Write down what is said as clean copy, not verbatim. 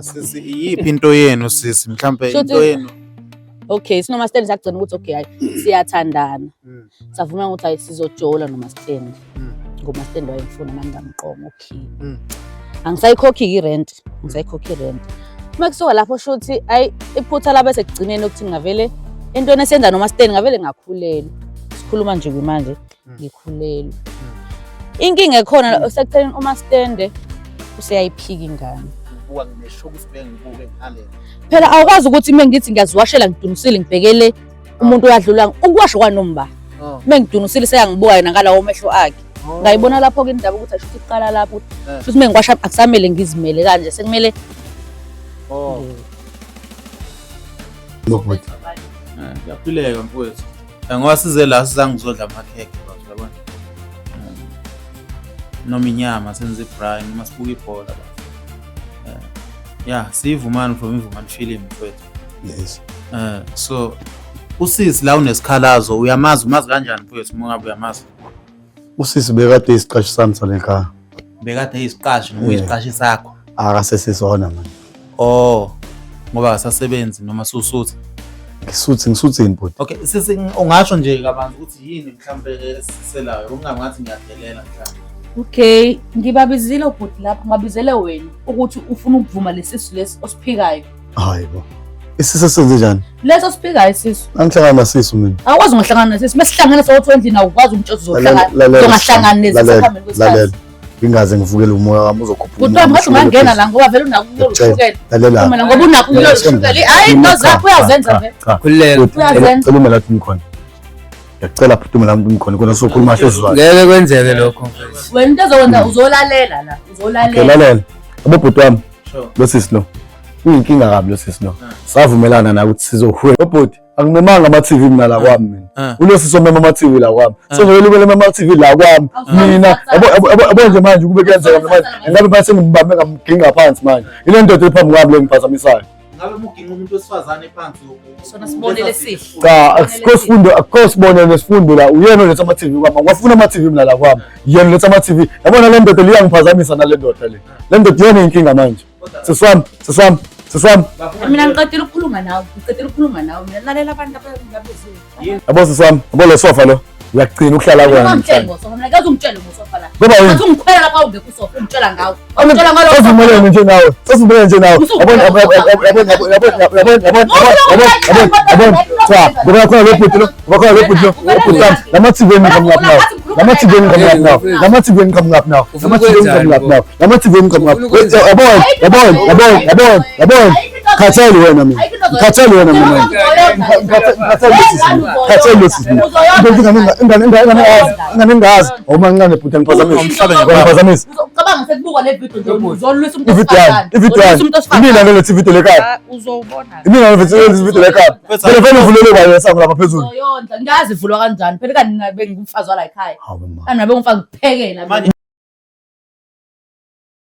Sisi, iyiphi into yenu sisi, mhlampe Shuthi- into yenu? Okay, sinoma stand sagcina ukuthi okay, hayi, siyathandana. Savuma ukuthi hayi, sizojola noma stand. Ngoba stand wayengifuna, manje ngamqoma, okay. Angisayikhokhi i-rent, angisayikhokhi i-rent. Uma kusuka lapho, shuthi ayi, iphutha labe sekugcineni ukuthi ngavele entweni esiyenza noma stand ngavele ngakhulelwa. Sikhuluma nje kumanje ngikhulelwe. Inkinga ekhona sekutheni uma stende useyayiphika ingane. Ngibuka nginesho ukuthi bengibuke ngale. Phela awukwazi ukuthi uma ngithi ngiyaziwashela, ngidunusile, ngibhekele umuntu oyadlula ukuwasha kwanomba. Uma ngidunusile seyangibuka yena ngalawo mehlo akhe. Ngayibona lapho-ke indaba ukuthi asho ukuthi iqala lapho ukuthi futhi uma ngiwasha akusamele ngizimele kanje, sekumele Bhuti. Ngiyaphileka mfowethu. Ngoba size la sizangizodla amakhekhe bafo, yabona. Noma inyama, senze ibraai noma sibuka ibhola bafo. Yeah, siyivumani from Ivumani Film, mfowethu. Yes. So usisi la unesikhalazo, uyamazi, umazi kanjani mfowethu, uma ngabe uyamazi? Usisi bekade isiqashi sami sale ekhaya. Bekade eyisiqashi noma uyisiqashi sakho? Akasesisona manje. Oh, ngoba akasasebenzi noma susuthi? Ngisuthi, ngisuthini bhuti? Okay, sisi, ungasho nje kabanzi ukuthi yini mhlambe esiselayo, kungabi ngathi ngiyadelela mhlambe. Okay, ngibabizile ubhuti lapho, ngabizele wena ukuthi ufuna ukuvuma lesisu lesi osiphikayo. Hayi bo. Isisu senze njani? Leso osiphikayo isisu. Angihlangana nasisu mina. Awukwazi ungahlangana nesisu. Mesihlangene sewuthi endlini awukwazi umtshela uzohlangana. Lalela, Ungahlangani nesisu lalela, ekuhambeni kwesikhathi. lalela. Ngingaze ngivukele umoya wami uzokhuphuka. Bhuti wami, ngathi ungangena la ngoba vele unako ukuyoshukela. Lalela. Uma la ngoba unako ukuyoshukela. Hayi, into zakho uyazenza vele. Cha. Khululeka. Uyazenza. Cela ume lapho ngikhona. Ngiyacela bhuti, ume lapho ngikhona khona sokhuluma sesizwana. Ngeke kwenzeke lokho mfethu. Wena into ezokwenza uzolalela la, Okay, uzolalela. lalela. Yabo bhuti wami, Sure. lo sisi lo. Uyinkinga kabi lo sisi lo. Savumelana na ukuthi sizohweba. Bhuti, angimemanga ama-TV mina la kwami mina. Ulo sisi omema ama-TV la kwami. So vele ubele ama-TV la kwami. Mina yabo yabo yabo yabo nje manje kube kuyenzeka mina manje ngabe manje sengimbambe ngamginga phansi manje. Ile ndoda ephambi kwami le ngiphazamisayo. Ngabe muginqa umuntu wesifazane phansi? Sona sibonele esihle. Cha, akusikho sifundo, akukho sibonelo nesifundo la. Uyena oletha ama-TV kwami. Angiwafuni ama-TV mina la kwami. Yena oletha ama-TV. Yabona le ndoda liyangiphazamisa nale ndoda le. Le ndoda iyona inkinga manje. Sisi wami, sisi wami, sisi wami. Mina ngiqedile ukukhuluma nawe, ngiqedile ukukhuluma nawe. Mina lalela abantu ababizile. Yabo sisi wami, yabo lo sofa lo. Uyagcina ukuhlala kuwona Ungangitsheli namhlanje. ngosofa, mina ngeke ungitshele ngosofa la. Ngoba yini? Ngathi ungikhwela lapha ungekho usofa, ungitshela ngawo. Ungitshela ngalo. Sesivumelene nje nawe. Sesivumelene nje nawe. Yabona yabona yabona yabona yabona yabona yabona yabona yabona. Cha, ngoba khona lo bhuti lo, ngoba khona lo bhuti lo, bhuti wami. Lama TV engiqhamuka now. Lama TV engiqhamuka now. Lama TV engiqhamuka now. Lama TV engiqhamuka now. Lama TV engiqhamuka. Yabona yabona yabona yabona yabona. Khathele wena mina. Khathele wena mina. Khathele sisi. Khathele sisi. Ingane ingane ingane ingane ingazi. Awumancane bhuti, angiphazamisi. Angiphazamisi. Ucabanga sekubuka le video nje uzolwisa umuntu Ividiyo yami, wesifazane. ividiyo Uzolwisa yami. umuntu wesifazane. Imina ngalethi ividiyo lekhaya. Ah, uzobona. Imina ngalethi ividiyo lekhaya. Phela vele uvulele kwayo esango lapha phezulu. Uzoyondla. Ngiyazi ivulwa kanjani. Phela kanti mina bengumfazi wala ekhaya. Hawu ma. Kanti mina bengumfazi ngiphekela. Manje